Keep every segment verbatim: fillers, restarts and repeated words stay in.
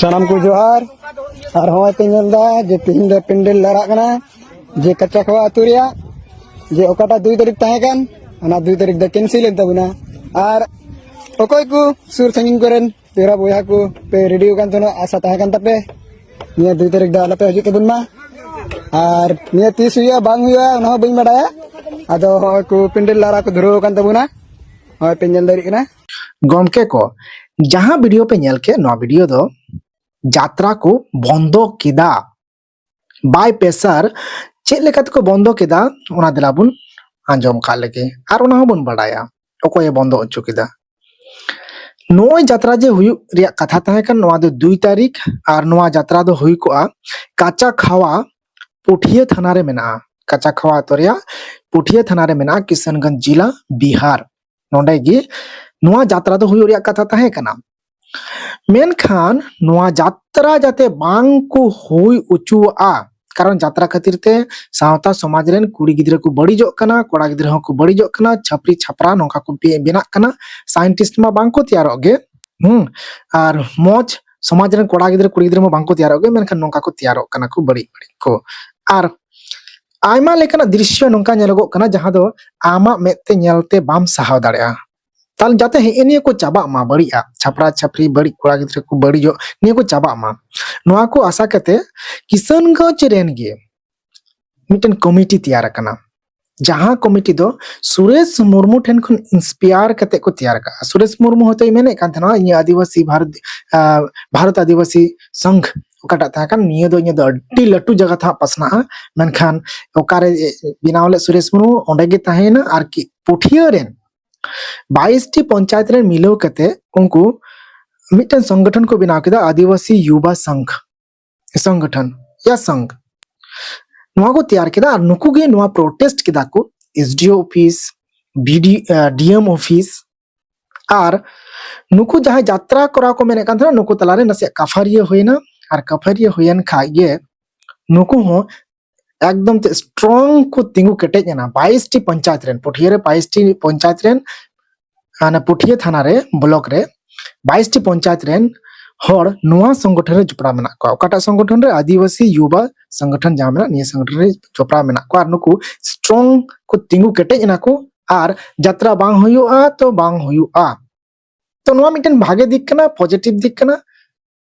ᱥᱟᱱᱟᱢ ᱠᱚ ᱡᱚᱦᱟᱨ᱾ ᱟᱨ ᱦᱚᱸᱜᱼᱚᱭ ᱯᱮ ᱧᱮᱞ ᱮᱫᱟ ᱡᱮ ᱛᱤᱦᱤᱧ ᱫᱚ ᱯᱮᱱᱰᱮᱞ ᱞᱟᱲᱟᱜ ᱠᱟᱱᱟ, ᱡᱮ ᱠᱟᱪᱟ ᱠᱷᱟᱣᱟ ᱟᱹᱛᱩ ᱨᱮᱭᱟᱜ, ᱡᱮ ᱚᱠᱟᱴᱟᱜ ᱫᱩᱭ ᱛᱟᱹᱨᱤᱠᱷ ᱛᱟᱦᱮᱸ ᱠᱟᱱ, ᱚᱱᱟ ᱫᱩᱭ ᱛᱟᱹᱨᱤᱠᱷ ᱫᱚ ᱠᱮᱱᱥᱮᱞ ᱮᱱ ᱛᱟᱵᱚᱱᱟ᱾ ᱟᱨ ᱚᱠᱚᱭ ᱠᱚ ᱥᱩᱨ ᱥᱟᱺᱜᱤᱧ ᱠᱚᱨᱮᱱ ᱯᱮᱲᱟ ᱵᱚᱭᱦᱟ ᱠᱚ ᱯᱮ ᱨᱮᱰᱤ ᱟᱠᱟᱱ ᱛᱟᱦᱮᱱᱟ, ᱟᱥᱟ ᱛᱟᱦᱮᱸ ᱠᱟᱱ ᱛᱟᱯᱮ ᱱᱤᱭᱟᱹ ᱫᱩᱭ ᱛᱟᱹᱨᱤᱠᱷ ᱫᱚ ᱟᱞᱚᱯᱮ ᱦᱤᱡᱩᱜ ᱛᱟᱵᱚᱱ ᱢᱟ᱾ ᱟᱨ ᱱᱤᱭᱟᱹ ᱛᱤᱥ ᱦᱩᱭᱩᱜᱼᱟ ᱵᱟᱝ ᱦᱩᱭᱩᱜᱼᱟ ᱚᱱᱟ ᱦᱚᱸ ᱵᱟᱹᱧ ᱵᱟᱰᱟᱭᱟ᱾ ᱟᱫᱚ ᱦᱚᱸᱜᱼᱚᱭ ᱠᱚ ᱯᱮᱱᱰᱮᱞ ᱞᱟᱲᱟ ᱠᱚ ᱫᱷᱩᱨᱟᱹᱣ ᱟᱠᱟᱱ ᱛᱟᱵᱚᱱᱟ, ᱦᱚᱸᱜᱼᱚᱭ ᱯᱮ ᱧᱮᱞ ᱫᱟᱲᱮᱭᱟᱜ ᱠᱟᱱᱟ᱾ ᱜᱚᱢᱠᱮ ᱠᱚ, ᱡᱟᱦᱟᱸ ᱵᱷᱤᱰᱤᱭᱳ ᱯᱮ ᱧᱮᱞ ᱠᱮᱫ, ᱱᱚᱣᱟ ᱵᱷᱤᱰᱤᱭᱳ ᱫᱚ ᱡᱟᱛᱨᱟ ᱠᱚ ᱵᱚᱱᱫᱚ ᱠᱮᱫᱟ᱾ ᱵᱟᱭ ᱯᱮᱥᱟᱨ ᱪᱮᱫ ᱞᱮᱠᱟ ᱛᱮᱠᱚ ᱵᱚᱱᱫᱚ ᱠᱮᱫᱟ, ᱚᱱᱟ ᱫᱮᱞᱟ ᱵᱚᱱ ᱟᱸᱡᱚᱢ ᱠᱟᱜ ᱞᱮᱜᱮ, ᱟᱨ ᱚᱱᱟ ᱦᱚᱸᱵᱚᱱ ᱵᱟᱰᱟᱭᱟ ᱚᱠᱚᱭᱮ ᱵᱚᱱᱫᱚ ᱦᱚᱪᱚ ᱠᱮᱫᱟ᱾ ᱱᱚᱜᱼᱚᱭ ᱡᱟᱛᱨᱟ ᱡᱮ ᱦᱩᱭᱩᱜ ᱨᱮᱭᱟᱜ ᱠᱟᱛᱷᱟ ᱛᱟᱦᱮᱸ ᱠᱟᱱ, ᱱᱚᱣᱟ ᱫᱚ ᱫᱩᱭ ᱛᱟᱹᱨᱤᱠᱷ, ᱟᱨ ᱱᱚᱣᱟ ᱡᱟᱛᱨᱟ ᱫᱚ ᱦᱩᱭ ᱠᱚᱜᱼᱟ ᱠᱟᱪᱟ ᱠᱷᱟᱣᱟ ᱯᱩᱴᱷᱤᱭᱟᱹ ᱛᱷᱟᱱᱟ ᱨᱮ ᱢᱮᱱᱟᱜᱼᱟ᱾ ᱠᱟᱪᱟ ᱠᱷᱟᱣᱟ ᱟᱛᱳ ᱨᱮᱭᱟᱜ ᱯᱩᱴᱷᱤᱭᱟᱹ ᱛᱷᱟᱱᱟ ᱨᱮ ᱢᱮᱱᱟᱜᱼᱟ, ᱠᱤᱥᱟᱱᱜᱚᱸᱡᱽ ᱡᱤᱞᱟ, ᱵᱤᱦᱟᱨ᱾ ᱱᱚᱰᱮ ᱜᱮ ᱱᱚᱣᱟ ᱡᱟᱛᱨᱟ ᱫᱚ ᱦᱩᱭᱩᱜ ᱨᱮᱭᱟᱜ ᱠᱟᱛᱷᱟ ᱛᱟᱦᱮᱸ ᱠᱟᱱᱟ᱾ ᱢᱮᱱᱠᱷᱟᱱ ᱱᱚᱣᱟ ᱡᱟᱛᱨᱟ ᱡᱟᱛᱮ ᱵᱟᱝ ᱠᱚ ᱦᱩᱭ ᱦᱚᱪᱚᱣᱟᱜᱼᱟ, ᱠᱟᱨᱚᱱ ᱡᱟᱛᱨᱟ ᱠᱷᱟᱹᱛᱤᱨ ᱛᱮ ᱥᱟᱶᱛᱟ ᱥᱚᱢᱟᱡᱽ ᱨᱮᱱ ᱠᱩᱲᱤ ᱜᱤᱫᱽᱨᱟᱹ ᱠᱚ ᱵᱟᱹᱲᱤᱡᱚᱜ ᱠᱟᱱᱟ, ᱠᱚᱲᱟ ᱜᱤᱫᱽᱨᱟᱹ ᱦᱚᱸᱠᱚ ᱵᱟᱹᱲᱤᱡᱚᱜ ᱠᱟᱱᱟ, ᱪᱷᱟᱹᱯᱨᱤ ᱪᱷᱟᱯᱨᱟ ᱱᱚᱝᱠᱟ ᱠᱚ ᱵᱮ-, ᱵᱮᱱᱟᱜ ᱠᱟᱱᱟ᱾ ᱥᱟᱭᱮᱱᱴᱤᱥᱴ ᱢᱟ ᱵᱟᱝ ᱠᱚ ᱛᱮᱭᱟᱨᱚᱜ ᱜᱮ, ᱦᱩᱸ, ᱟᱨ ᱢᱚᱡᱽ ᱥᱚᱢᱟᱡᱽ ᱨᱮᱱ ᱠᱚᱲᱟ ᱜᱤᱫᱽᱨᱟᱹ ᱠᱩᱲᱤ ᱜᱤᱫᱽᱨᱟᱹ ᱢᱟ ᱵᱟᱝ ᱠᱚ ᱛᱮᱭᱟᱨᱚᱜ ᱜᱮ, ᱢᱮᱱᱠᱷᱟᱱ ᱱᱚᱝᱠᱟ ᱠᱚ ᱛᱮᱭᱟᱨᱚᱜ ᱠᱟᱱᱟ ᱠᱚ ᱵᱟᱹᱲᱤᱡ ᱵᱟᱹᱲᱤᱡ ᱠᱚ᱾ ᱟᱨ ᱟᱭᱢᱟ ᱞᱮᱠᱟᱱᱟᱜ ᱫᱨᱤᱥᱥᱚ ᱱᱚᱝᱠᱟ ᱧᱮᱞᱚᱜᱚᱜ ᱠᱟᱱᱟ ᱡᱟᱦᱟᱸ ᱫᱚ ᱟᱢᱟᱜ ᱢᱮᱫ ᱛᱮ ᱧᱮᱞ ᱛᱮ ᱵᱟᱢ ᱥᱟᱦᱟᱣ ᱫᱟᱲᱮᱭᱟᱜᱼᱟ᱾ ᱛᱟᱦᱞᱮ ᱡᱟᱛᱮ ᱦᱮᱸᱜᱼᱮ ᱱᱤᱭᱟᱹ ᱠᱚ ᱪᱟᱵᱟᱜ ᱢᱟ, ᱵᱟᱹᱲᱤᱡᱼᱟ, ᱪᱷᱟᱯᱨᱟ ᱪᱷᱟᱯᱨᱤ, ᱵᱟᱹᱲᱤᱡ ᱠᱚᱲᱟ ᱜᱤᱫᱽᱨᱟᱹ ᱠᱚ ᱵᱟᱹᱲᱤᱡᱚᱜ, ᱱᱤᱭᱟᱹ ᱠᱚ ᱪᱟᱵᱟᱜ ᱢᱟ, ᱱᱚᱣᱟ ᱠᱚ ᱟᱥᱟ ᱠᱟᱛᱮ ᱠᱤᱥᱟᱱᱜᱚᱸᱡᱽ ᱨᱮᱱ ᱜᱮ ᱢᱤᱫᱴᱮᱱ ᱠᱚᱢᱤᱴᱤ ᱛᱮᱭᱟᱨ ᱟᱠᱟᱱᱟ, ᱡᱟᱦᱟᱸ ᱠᱚᱢᱤᱴᱤ ᱫᱚ ᱥᱩᱨᱮᱥ ᱢᱩᱨᱢᱩ ᱴᱷᱮᱱ ᱠᱷᱚᱱ ᱤᱱᱥᱯᱟᱭᱟᱨ ᱠᱟᱛᱮ ᱠᱚ ᱛᱮᱭᱟᱨ ᱟᱠᱟᱫᱼᱟ᱾ ᱥᱩᱨᱮᱥ ᱢᱩᱨᱢᱩ ᱦᱚᱭᱛᱳᱭ ᱢᱮᱱᱮᱫ ᱠᱟᱱ ᱛᱟᱦᱮᱱᱟ, ᱤᱧ ᱟᱹᱫᱤᱵᱟᱹᱥᱤ ᱵᱷᱟᱨᱚᱛ, ᱟᱸ, ᱵᱷᱟᱨᱚᱛ ᱟᱹᱫᱤᱵᱟᱹᱥᱤ ᱥᱚᱝᱜᱷ ᱚᱠᱟᱴᱟᱜ ᱛᱟᱦᱮᱸ ᱠᱟᱱ, ᱱᱤᱭᱟᱹ ᱫᱚ ᱤᱧᱟᱹᱜ ᱫᱚ ᱟᱹᱰᱤ ᱞᱟᱹᱴᱩ ᱡᱟᱭᱜᱟ ᱛᱮ ᱦᱟᱸᱜ ᱯᱟᱥᱱᱟᱜᱼᱟ, ᱢᱮᱱᱠᱷᱟᱱ ᱚᱠᱟᱨᱮ ᱵᱮᱱᱟᱣ ᱞᱮᱫ ᱥᱩᱨᱮᱥ ᱢᱩᱨᱢᱩ, ᱚᱸᱰᱮ ᱜᱮ ᱛᱟᱦᱮᱸᱭᱮᱱᱟ᱾ ᱟᱨᱠᱤ ᱯᱩᱴᱷᱤᱭᱟᱹ ᱨᱮᱱ ᱵᱟᱭᱤᱥ ᱴᱤ ᱯᱚᱧᱪᱟᱭᱮᱛ ᱨᱮᱱ ᱢᱤᱞᱟᱹᱣ ᱠᱟᱛᱮ ᱩᱱᱠᱩ ᱢᱤᱫᱴᱮᱱ ᱥᱚᱝᱜᱚᱴᱷᱚᱱ ᱠᱚ ᱵᱮᱱᱟᱣ ᱠᱮᱫᱟ, ᱟᱹᱫᱤᱵᱟᱹᱥᱤ ᱭᱩᱵᱟ ᱥᱚᱝᱜᱷ, ᱥᱚᱝᱜᱚᱴᱷᱚᱱ ᱭᱟ ᱥᱚᱝᱜᱷ᱾ ᱱᱚᱣᱟ ᱠᱚ ᱛᱮᱭᱟᱨ ᱠᱮᱫᱟ ᱟᱨ ᱱᱩᱠᱩ ᱜᱮ ᱱᱚᱣᱟ ᱯᱨᱚᱴᱮᱥᱴ ᱠᱮᱫᱟ ᱠᱚ S D O office, B D, D M office. ᱟᱨ ᱱᱩᱠᱩ ᱡᱟᱦᱟᱸᱭ ᱡᱟᱛᱨᱟ ᱠᱚᱨᱟᱣ ᱠᱚ ᱢᱮᱱᱮᱫ ᱠᱟᱱ ᱛᱟᱦᱮᱱᱟ, ᱱᱩᱠᱩ ᱛᱟᱞᱟᱨᱮ ᱱᱟᱥᱮᱭᱟᱜ ᱠᱟᱯᱷᱟᱨᱤᱭᱟᱹ ᱦᱩᱭᱮᱱᱟ᱾ ᱟᱨ ᱠᱟᱯᱷᱟᱨᱤᱭᱟᱹ ᱦᱩᱭᱮᱱ ᱠᱷᱟᱡ ᱜᱮ ᱱᱩᱠᱩ ᱦᱚᱸ ᱮᱠᱫᱚᱢ ᱛᱮ ᱥᱴᱨᱚᱝ ᱠᱚ ᱛᱤᱸᱜᱩ ᱠᱮᱴᱮᱡ ᱮᱱᱟ᱾ ᱵᱟᱭᱤᱥ ᱴᱤ ᱯᱚᱧᱪᱟᱭᱮᱛ ᱨᱮᱱ, ᱯᱩᱴᱷᱤᱭᱟᱹ ᱨᱮ ᱵᱟᱭᱤᱥ ᱴᱤ ᱯᱚᱧᱪᱟᱭᱮᱛ ᱨᱮᱱ, ᱢᱟᱱᱮ ᱯᱩᱴᱷᱤᱭᱟᱹ ᱛᱷᱟᱱᱟ ᱨᱮ, ᱵᱞᱚᱠ ᱨᱮ ᱵᱟᱭᱤᱥ ᱴᱤ ᱯᱚᱧᱪᱟᱭᱮᱛ ᱨᱮᱱ ᱦᱚᱲ ᱱᱚᱣᱟ ᱥᱚᱝᱜᱚᱴᱷᱚᱱ ᱨᱮ ᱡᱚᱯᱲᱟᱣ ᱢᱮᱱᱟᱜ ᱠᱚᱣᱟ᱾ ᱚᱠᱟᱴᱟᱜ ᱥᱚᱝᱜᱚᱴᱷᱚᱱ ᱨᱮ? ᱟᱹᱫᱤᱵᱟᱹᱥᱤ ᱭᱩᱵᱟ ᱥᱚᱝᱜᱚᱴᱷᱚᱱ ᱡᱟᱦᱟᱸ ᱢᱮᱱᱟᱜ, ᱱᱤᱭᱟᱹ ᱥᱚᱝᱜᱚᱴᱷᱚᱱ ᱨᱮ ᱡᱚᱯᱲᱟᱣ ᱢᱮᱱᱟᱜ ᱠᱚᱣᱟ᱾ ᱟᱨ ᱱᱩᱠᱩ ᱥᱴᱨᱚᱝ ᱠᱚ ᱛᱤᱸᱜᱩ ᱠᱮᱴᱮᱡ ᱮᱱᱟ ᱠᱚ᱾ ᱟᱨ ᱡᱟᱛᱨᱟ ᱵᱟᱝ ᱦᱩᱭᱩᱜᱼᱟ ᱛᱚ ᱵᱟᱝ ᱦᱩᱭᱩᱜᱼᱟ᱾ ᱛᱚ ᱱᱚᱣᱟ ᱢᱤᱫᱴᱮᱱ ᱵᱷᱟᱜᱮ ᱫᱤᱠ ᱠᱟᱱᱟ, ᱯᱚᱡᱮᱴᱤᱵᱷ ᱫᱤᱠ ᱠᱟᱱᱟ,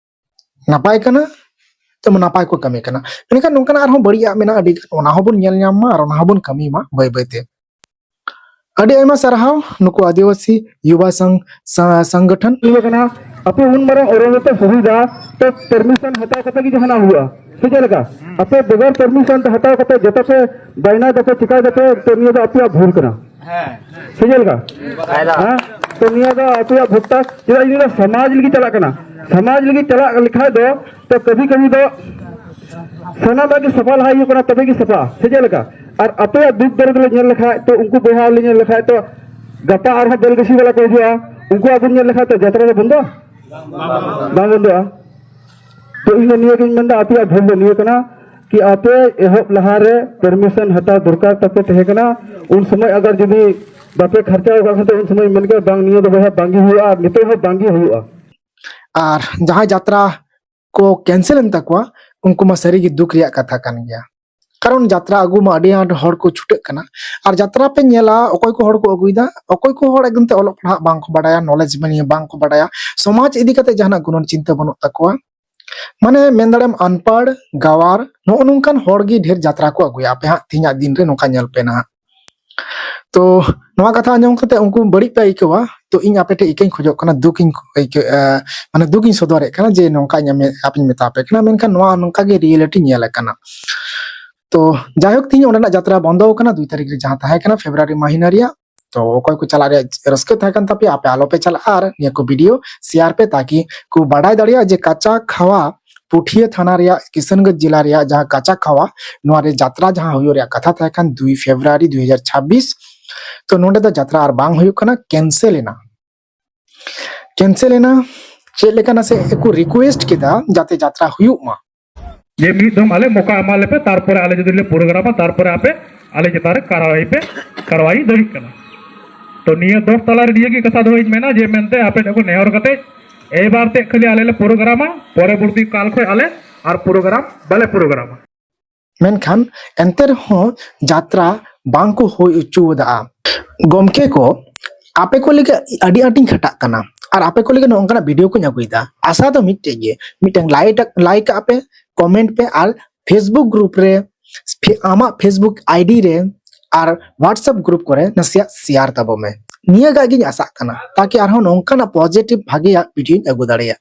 ᱱᱟᱯᱟᱭ ᱠᱟᱱᱟ, ᱛᱚ ᱱᱟᱯᱟᱭ ᱠᱚ ᱠᱟᱹᱢᱤ ᱠᱟᱱᱟ᱾ ᱢᱮᱱᱠᱷᱟᱱ ᱱᱚᱝᱠᱟᱱᱟᱜ ᱟᱨᱦᱚᱸ ᱵᱟᱹᱲᱤᱡᱟᱜ ᱢᱮᱱᱟᱜᱼᱟ ᱟᱹᱰᱤ ᱜᱟᱱ, ᱚᱱᱟ ᱦᱚᱸᱵᱚᱱ ᱧᱮᱞ ᱧᱟᱢ ᱢᱟ ᱟᱨ ᱚᱱᱟ ᱦᱚᱸᱵᱚᱱ ᱠᱟᱹᱢᱤ ᱢᱟ ᱵᱟᱹᱭ ᱵᱟᱹᱭᱛᱮ᱾ ᱟᱹᱰᱤ ᱟᱭᱢᱟ ᱥᱟᱨᱦᱟᱣ ᱱᱩᱠᱩ ᱟᱹᱫᱤᱵᱟᱹᱥᱤ ᱭᱩᱵᱟ ᱥᱚᱝ-, ᱥᱟ-, ᱥᱚᱝᱜᱚᱴᱷᱚᱱ᱾ ᱦᱩᱭ ᱠᱟᱱᱟ, ᱟᱯᱮ ᱩᱱ ᱢᱟᱨᱟᱝ ᱚᱨᱚᱱ ᱨᱮᱯᱮ ᱥᱩᱵᱤᱫᱷᱟ, ᱛᱚ ᱯᱟᱨᱢᱤᱥᱚᱱ ᱦᱟᱛᱟᱣ ᱠᱟᱛᱮ ᱜᱮ ᱡᱟᱦᱟᱱᱟᱜ ᱦᱩᱭᱩᱜᱼᱟ, ᱥᱮ ᱪᱮᱫ ᱞᱮᱠᱟ? ᱟᱯᱮ ᱵᱮᱜᱚᱨ ᱯᱟᱨᱢᱤᱥᱚᱱ ᱛᱮ ᱦᱟᱛᱟᱣ ᱠᱟᱛᱮ ᱡᱚᱛᱚ ᱯᱮ ᱵᱟᱭᱱᱟ ᱫᱟᱯᱮ, ᱪᱤᱠᱟᱭ ᱫᱟᱯᱮ, ᱛᱚ ᱱᱤᱭᱟᱹ ᱫᱚ ᱟᱯᱮᱭᱟᱜ ᱵᱷᱩᱞ ᱠᱟᱱᱟ, ᱥᱮ ᱪᱮᱫ ᱞᱮᱠᱟ? ᱦᱮᱸ, ᱛᱚ ᱱᱤᱭᱟᱹ ᱫᱚ ᱟᱯᱮᱭᱟᱜ ᱵᱷᱩᱞ ᱛᱟᱯᱮ, ᱪᱮᱫᱟᱜ ᱱᱤᱭᱟᱹ ᱫᱚ ᱥᱚᱢᱟᱡᱽ ᱞᱟᱹᱜᱤᱫ ᱪᱟᱞᱟᱜ ᱠᱟᱱᱟ᱾ ᱥᱚᱢᱟᱡᱽ ᱞᱟᱹᱜᱤᱫ ᱪᱟᱞᱟᱜ ᱞᱮᱠᱷᱟᱡ ᱫᱚ, ᱛᱚ ᱠᱟᱹᱵᱷᱤ ᱠᱟᱹᱵᱷᱤ ᱫᱚ ᱥᱟᱱᱟᱢᱟᱜ ᱜᱮ ᱥᱟᱯᱷᱟ ᱞᱟᱦᱟ ᱦᱩᱭᱩᱜ ᱠᱟᱱᱟ, ᱛᱚᱵᱮ ᱜᱮ ᱥᱟᱯᱷᱟ, ᱥᱮ ᱪᱮᱫ ᱞᱮᱠᱟ? ᱟᱨ ᱟᱯᱮᱭᱟᱜ ᱫᱩᱠ ᱫᱚᱨᱚᱫ ᱞᱮ ᱧᱮᱞ ᱞᱮᱠᱷᱟᱡ, ᱛᱚ ᱩᱱᱠᱩ ᱵᱚᱭᱦᱟ ᱞᱮ ᱧᱮᱞ ᱞᱮᱠᱷᱟᱡ, ᱛᱚ ᱜᱟᱯᱟ ᱟᱨᱦᱚᱸ ᱵᱮᱞᱜᱟᱹᱥᱤ ᱵᱟᱞᱟ ᱠᱚ ᱦᱤᱡᱩᱜᱼᱟ, ᱩᱱᱠᱩᱣᱟᱜ ᱵᱚᱱ ᱧᱮᱞ ᱞᱮᱠᱷᱟᱡ, ᱛᱚ ᱡᱟᱛᱨᱟ ᱫᱚ ᱵᱚᱱᱫᱚ? ᱵᱟᱝ ᱵᱚᱱᱫᱚᱜᱼᱟ᱾ ᱛᱚ ᱤᱧ ᱫᱚ ᱱᱤᱭᱟᱹ ᱜᱤᱧ ᱢᱮᱱᱫᱟ, ᱟᱯᱮᱭᱟᱜ ᱵᱷᱩᱞ ᱫᱚ ᱱᱤᱭᱟᱹ ᱠᱟᱱᱟ ᱠᱤ ᱟᱯᱮ ᱮᱦᱚᱵ ᱞᱟᱦᱟᱨᱮ ᱯᱟᱨᱢᱤᱥᱚᱱ ᱦᱟᱛᱟᱣ ᱫᱚᱨᱠᱟᱨ ᱛᱟᱯᱮ ᱛᱟᱦᱮᱸ ᱠᱟᱱᱟ᱾ ᱩᱱ ᱥᱚᱢᱚᱭ ᱟᱜᱟᱨ ᱡᱩᱫᱤ ᱵᱟᱯᱮ ᱠᱷᱟᱨᱪᱟ ᱟᱠᱟᱫ ᱠᱷᱟᱱ, ᱩᱱ ᱥᱚᱢᱚᱭ ᱢᱮᱱ ᱠᱮᱭᱟ, ᱵᱟᱝ, ᱱᱤᱭᱟᱹ ᱫᱚ ᱵᱚᱭᱦᱟ ᱵᱟᱝ ᱜᱮ ᱦᱩᱭᱩᱜᱼᱟ, ᱟᱨ ᱱᱤᱛᱚᱜ ᱦᱚᱸ ᱵᱟᱝ ᱜᱮ ᱦᱩᱭᱩᱜᱼᱟ᱾ ᱟᱨ ᱡᱟᱦᱟᱸᱭ ᱡᱟᱛᱨᱟ ᱠᱚ ᱠᱮᱱᱥᱮᱞ ᱮᱱ ᱛᱟᱠᱚᱣᱟ, ᱩᱱᱠᱩ ᱢᱟ ᱥᱟᱹᱨᱤᱜᱮ ᱫᱩᱠ ᱨᱮᱭᱟᱜ ᱠᱟᱛᱷᱟ ᱠᱟᱱ ᱜᱮᱭᱟ᱾ ᱠᱟᱨᱚᱱ ᱡᱟᱛᱨᱟ ᱟᱹᱜᱩ ᱢᱟ ᱟᱹᱰᱤ ᱟᱸᱴ ᱦᱚᱲ ᱠᱚ ᱪᱷᱩᱴᱟᱹᱜ ᱠᱟᱱᱟ᱾ ᱟᱨ ᱡᱟᱛᱨᱟ ᱯᱮ ᱧᱮᱞᱟ, ᱚᱠᱚᱭ ᱠᱚ ᱦᱚᱲ ᱠᱚ ᱟᱹᱜᱩᱭᱮᱫᱟ, ᱚᱠᱚᱭ ᱠᱚ ᱦᱚᱲ ᱮᱠᱫᱚᱢ ᱛᱮ ᱚᱞᱚᱜ ᱯᱟᱲᱦᱟᱜ ᱵᱟᱝ ᱠᱚ ᱵᱟᱰᱟᱭᱟ, ᱱᱚᱞᱮᱡᱽ ᱱᱤᱭᱮ ᱵᱟᱝ ᱠᱚ ᱵᱟᱰᱟᱭᱟ, ᱥᱚᱢᱟᱡᱽ ᱤᱫᱤ ᱠᱟᱛᱮ ᱡᱟᱦᱟᱱᱟᱜ ᱜᱩᱱᱟᱹᱱ ᱪᱤᱱᱛᱟᱹ ᱵᱟᱹᱱᱩᱜ ᱛᱟᱠᱚᱣᱟ᱾ ᱢᱟᱱᱮ ᱢᱮᱱ ᱫᱟᱲᱮᱭᱟᱜᱼᱟᱢ ᱟᱱᱯᱟᱲ, ᱜᱟᱣᱟᱨ, ᱱᱚᱜᱼᱚ ᱱᱚᱝᱠᱟᱱ ᱦᱚᱲ ᱜᱮ ᱰᱷᱮᱨ ᱡᱟᱛᱨᱟ ᱠᱚ ᱟᱹᱜᱩᱭᱟ᱾ ᱟᱯᱮ ᱦᱟᱸᱜ ᱛᱮᱦᱮᱧᱟᱜ ᱫᱤᱱ ᱨᱮ ᱱᱚᱝᱠᱟ ᱧᱮᱞ ᱯᱮ ᱱᱟᱦᱟᱜ᱾ ᱛᱚ ᱱᱚᱣᱟ ᱠᱟᱛᱷᱟ ᱟᱸᱡᱚᱢ ᱠᱟᱛᱮ ᱩᱱᱠᱩ ᱵᱟᱹᱲᱤᱡ ᱯᱮ ᱟᱹᱭᱠᱟᱹᱣᱟ, ᱛᱚ ᱤᱧ ᱟᱯᱮ ᱴᱷᱮᱱ ᱤᱠᱟᱹᱧ ᱠᱷᱚᱡᱚᱜ ᱠᱟᱱᱟ, ᱫᱩᱠ ᱤᱧ ᱟᱹᱭᱠᱟᱹᱣ, ᱮ, ᱢᱟᱱᱮ ᱫᱩᱠ ᱤᱧ ᱥᱚᱫᱚᱨᱮᱫ ᱠᱟᱱᱟ ᱡᱮ ᱱᱚᱝᱠᱟ ᱤᱧ ᱟᱯᱮ-, ᱟᱯᱮᱧ ᱢᱮᱛᱟ ᱯᱮ ᱠᱟᱱᱟ, ᱢᱮᱱᱠᱷᱟᱱ ᱱᱚᱣᱟ ᱱᱚᱝᱠᱟ ᱜᱮ ᱨᱤᱭᱮᱞᱤᱴᱤ ᱧᱮᱞ ᱟᱠᱟᱱᱟ᱾ ᱛᱚ ᱡᱟᱭᱦᱳᱠ, ᱛᱤᱦᱤᱧ ᱚᱸᱰᱮᱱᱟᱜ ᱡᱟᱛᱨᱟ ᱵᱚᱱᱫᱚ ᱟᱠᱟᱱᱟ, ᱫᱩᱭ ᱛᱟᱹᱨᱤᱠᱷ ᱨᱮ ᱡᱟᱦᱟᱸ ᱛᱟᱦᱮᱸ ᱠᱟᱱᱟ ᱯᱷᱮᱵᱽᱨᱩᱣᱟᱨᱤ ᱢᱟᱹᱦᱤᱱᱟᱹ ᱨᱮᱭᱟᱜ᱾ ᱛᱚ ᱚᱠᱚᱭ ᱠᱚ ᱪᱟᱞᱟᱜ ᱨᱮᱭᱟᱜ ᱨᱟᱹᱥᱠᱟᱹ ᱛᱟᱦᱮᱸ ᱠᱟᱱ ᱛᱟᱯᱮᱭᱟ, ᱟᱯᱮ ᱟᱞᱚᱯᱮ ᱪᱟᱞᱟᱜᱼᱟ ᱟᱨ ᱱᱤᱭᱟᱹ ᱠᱚ ᱵᱷᱤᱰᱤᱭᱳ ᱥᱮᱭᱟᱨ ᱯᱮ, ᱛᱟᱠᱤ ᱠᱚ ᱵᱟᱰᱟᱭ ᱫᱟᱲᱮᱭᱟᱜᱼᱟ ᱡᱮ ᱠᱟᱪᱟ ᱠᱷᱟᱣᱟ, ᱯᱩᱴᱷᱤᱭᱟᱹ ᱛᱷᱟᱱᱟ ᱨᱮᱭᱟᱜ, ᱠᱤᱥᱟᱱᱜᱚᱸᱡᱽ ᱡᱮᱞᱟ ᱨᱮᱭᱟᱜ ᱡᱟᱦᱟᱸ ᱠᱟᱪᱟ ᱠᱷᱟᱣᱟ, ᱱᱚᱣᱟ ᱨᱮ ᱡᱟᱛᱨᱟ ᱡᱟᱦᱟᱸ ᱦᱩᱭᱩᱜ ᱨᱮᱭᱟᱜ ᱠᱟᱛᱷᱟ ᱛᱟᱦᱮᱸ ᱠᱟᱱ ᱫᱩᱭ ᱯᱷᱮᱵᱽᱨᱩᱣᱟᱨᱤ ᱫᱩᱭ ᱦᱟᱡᱟᱨ ᱪᱷᱟᱵᱵᱤᱥ, ᱛᱚ ᱱᱚᱰᱮ ᱫᱚ ᱡᱟᱛᱨᱟ ᱟᱨ ᱵᱟᱝ ᱦᱩᱭᱩᱜ ᱠᱟᱱᱟ, ᱠᱮᱱᱥᱮᱞ ᱮᱱᱟ᱾ ᱠᱮᱱᱥᱮᱞ ᱮᱱᱟ᱾ ᱪᱮᱫ ᱞᱮᱠᱟ ᱱᱟᱥᱮ ᱠᱚ ᱨᱤᱠᱩᱭᱮᱥᱴ ᱠᱮᱫᱟ ᱡᱟᱛᱮ ᱡᱟᱛᱨᱟ ᱦᱩᱭᱩᱜ ᱢᱟ᱾ ᱡᱮ ᱢᱤᱫ ᱫᱚᱢ ᱟᱞᱮ ᱢᱚᱠᱟ ᱮᱢᱟ ᱞᱮᱯᱮ, ᱛᱟᱨᱯᱚᱨᱮ ᱟᱞᱮ ᱡᱩᱫᱤ ᱞᱮ ᱯᱨᱳᱜᱨᱟᱢᱟ, ᱛᱟᱨᱯᱚᱨᱮ ᱟᱯᱮ ᱟᱞᱮ ᱪᱮᱛᱟᱱ ᱨᱮ ᱠᱟᱨᱣᱟᱭ ᱯᱮ, ᱠᱟᱨᱣᱟᱭ ᱫᱟᱲᱮᱭᱟᱜ ᱠᱟᱱᱟ᱾ ᱛᱚ ᱱᱤᱭᱟᱹ ᱫᱚᱥ ᱛᱟᱞᱟ ᱨᱮ ᱱᱤᱭᱟᱹ ᱜᱮ ᱠᱟᱛᱷᱟ ᱫᱚᱦᱚᱧ ᱢᱮᱱᱟ ᱡᱮ ᱢᱮᱱᱛᱮ ᱟᱯᱮ ᱴᱷᱮᱱ ᱠᱷᱚᱱ ᱱᱮᱦᱚᱨ ᱠᱟᱛᱮ ᱮᱵᱟᱨ ᱛᱮ ᱠᱷᱟᱹᱞᱤ ᱟᱞᱮ ᱞᱮ ᱯᱨᱳᱜᱨᱟᱢᱟ, ᱯᱚᱨᱚᱵᱚᱨᱛᱤ ᱠᱟᱞ ᱠᱷᱚᱱ ᱟᱞᱮ ᱟᱨ ᱯᱨᱳᱜᱨᱟᱢ ᱵᱟᱞᱮ ᱯᱨᱳᱜᱨᱟᱢᱟ᱾ ᱢᱮᱱᱠᱷᱟᱱ ᱮᱱᱛᱮ ᱨᱮᱦᱚᱸ ᱡᱟᱛᱨᱟ ᱵᱟᱝ ᱠᱚ ᱦᱩᱭ ᱦᱚᱪᱚ ᱟᱠᱟᱫᱼᱟ᱾ ᱜᱚᱢᱠᱮ ᱠᱚ, ᱟᱯᱮ ᱠᱚ ᱞᱟᱹᱜᱤᱫ ᱟᱹᱰᱤ ᱟᱸᱴᱤᱧ ᱠᱷᱟᱴᱟᱜ ᱠᱟᱱᱟ ᱟᱨ ᱟᱯᱮ ᱠᱚ ᱞᱟᱹᱜᱤᱫ ᱱᱚᱝᱠᱟᱱᱟᱜ ᱵᱷᱤᱰᱤᱭᱳ ᱠᱚᱧ ᱟᱹᱜᱩᱭᱮᱫᱟ᱾ ᱟᱥᱟ ᱫᱚ ᱢᱤᱫᱴᱮᱡ ᱜᱮ, ᱢᱤᱫᱴᱟᱝ ᱞᱟᱭᱤᱠ ᱞᱟᱭᱤᱠ ᱠᱟᱜ ᱯᱮ, ᱠᱚᱢᱮᱱᱴ ᱯᱮ ᱟᱨ ᱯᱷᱮᱥᱵᱩᱠ ᱜᱨᱩᱯ ᱨᱮ, ᱯᱷᱮ- ᱟᱢᱟᱜ ᱯᱷᱮᱥᱵᱩᱠ ᱟᱭᱰᱤ ᱨᱮ ᱟᱨ ᱣᱟᱴᱥᱮᱯ ᱜᱨᱩᱯ ᱠᱚᱨᱮ ᱱᱟᱥᱮᱭᱟᱜ ᱥᱮᱭᱟᱨ ᱛᱟᱵᱚ ᱢᱮ᱾ ᱱᱤᱭᱟᱹ ᱜᱟᱜ ᱜᱤᱧ ᱟᱥᱟᱜ ᱠᱟᱱᱟ, ᱛᱟᱠᱤ ᱟᱨᱦᱚᱸ ᱱᱚᱝᱠᱟᱱᱟᱜ ᱯᱚᱡᱤᱴᱤᱵᱷ ᱵᱷᱟᱜᱮᱭᱟᱜ ᱵᱷᱤᱰᱤᱭᱳᱧ ᱟᱹᱜᱩ ᱫᱟᱲᱮᱭᱟᱜ᱾